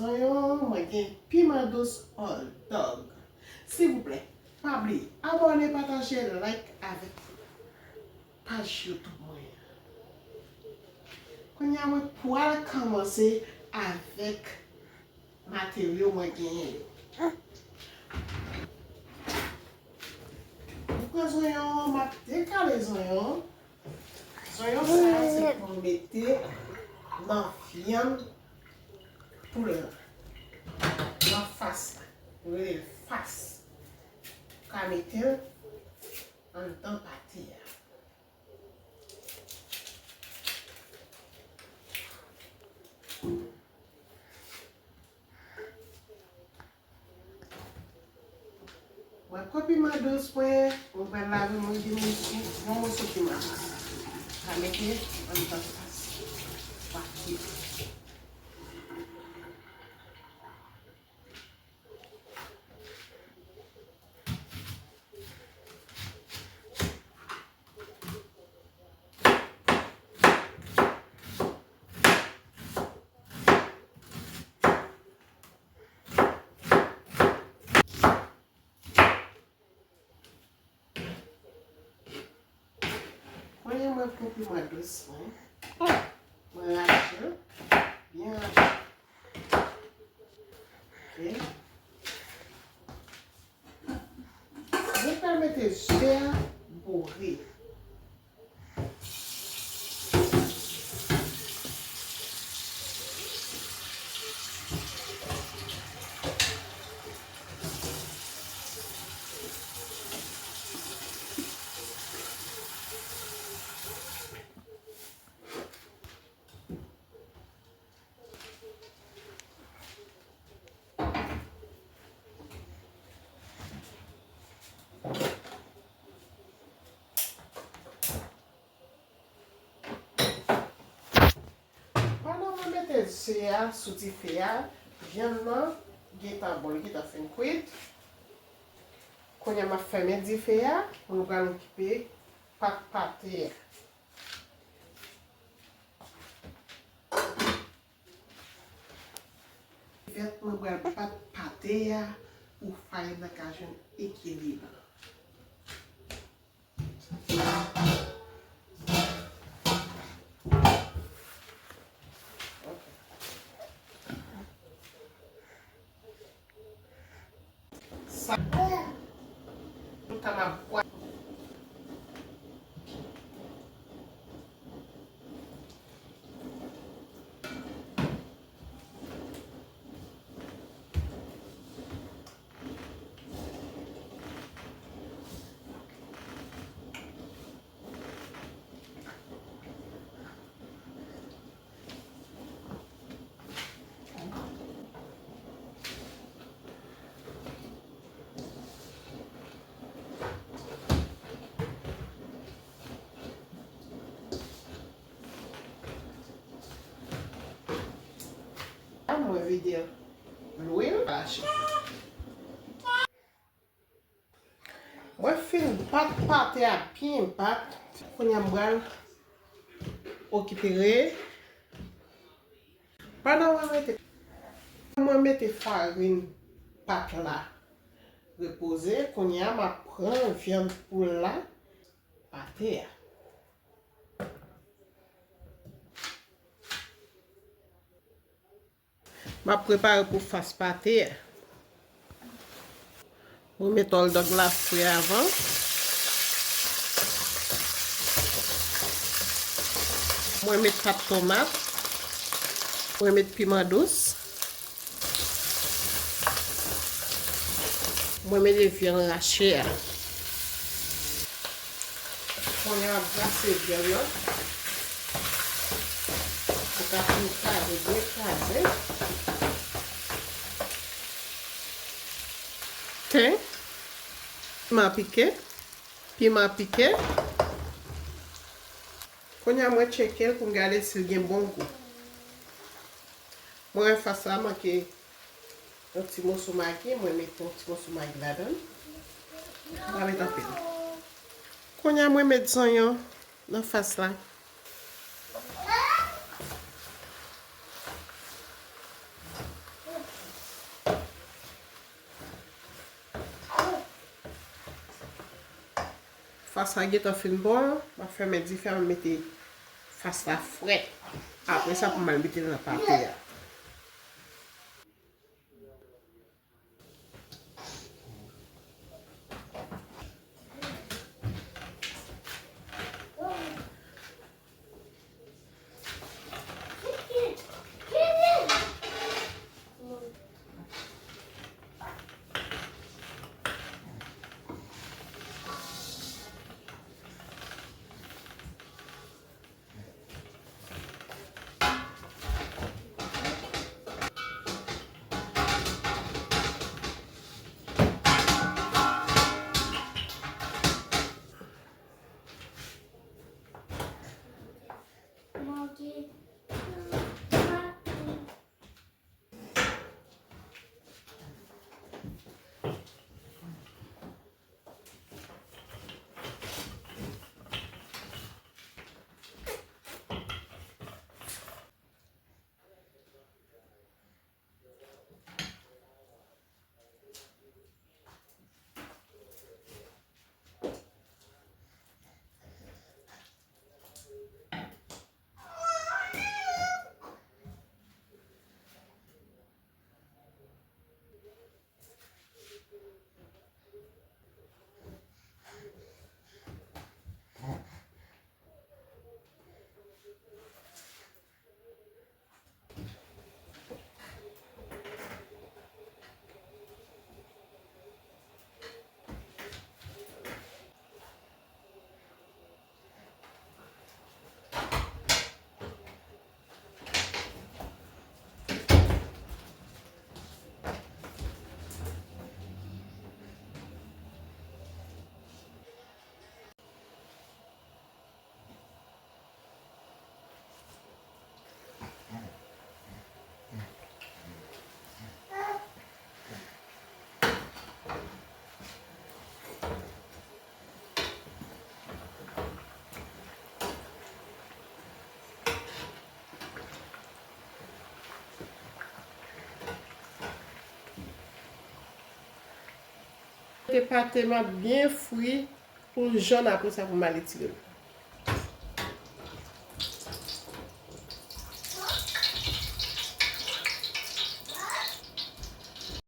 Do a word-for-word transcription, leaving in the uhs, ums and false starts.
Zonyon, mwen gen piman dous Old Dog. Silvouplè, pa bliye abòne, pataje, like avèk paj YouTube mwen an. Kounye a, mwen pral kòmanse avèk materyo mwen genyen yo. Mwen pran zonyon, m ap dekale zonyon. Zonyon sa a se pou m mete nan vyann poul la, nan fas la. Yo rele l fas. Ou ka mete l anndan pate a. Mwen pran piman dous mwen, mwen pral lave, mwen gen yon moso piman. Sa mete anndan fas. Pate. Kounye a mwen pran piman dous mwen. Mwen rache l. Byen rache. Ok. Mwen pral mete ze a boure. Pandan mwen mete ze a sou dife a, vyann nan gentan bon, li gentan fin kwit. Kounye a m ap fèmen dife a pou nou pral okipe pat pate a. Vèt mwen pral bat pate a pou farin nan ka jwenn ekilib. Sa, tout tan m ap bwè. A mwen vide lwil. Mwen fin bat pate a byen bat. Kounye a m pral okipere. Pandan mwen mete, mwen mete farin pat la repoze, kounye a m ap pran vyann poul la, pate a. M ap prepare pou fas pate a. Mwen met oldog la fri avan. Mwen met pat tomat. Mwen met piman dous. Mwen mete vyann rache a. Kounye a m ap brase vyann nan. Pou ka fin kraze, byen kraze. Ten, piman pike, piman pike. Kounye a mwen tcheke l pou m gade si l gen bon gou. Mwen wè fas la manke yon ti moso magi, mwen mete yon ti moso magi ladan l. M pa met anpil. Kounye a mwen met zonyon nan fas la. Sa gentan fin bon, m ap fèmen dife a, m mete fas la frèt. Apre sa, pou m al mete l nan pate a. Mete pate m ap byen fri pou l jòn, apre sa pou m al etire l.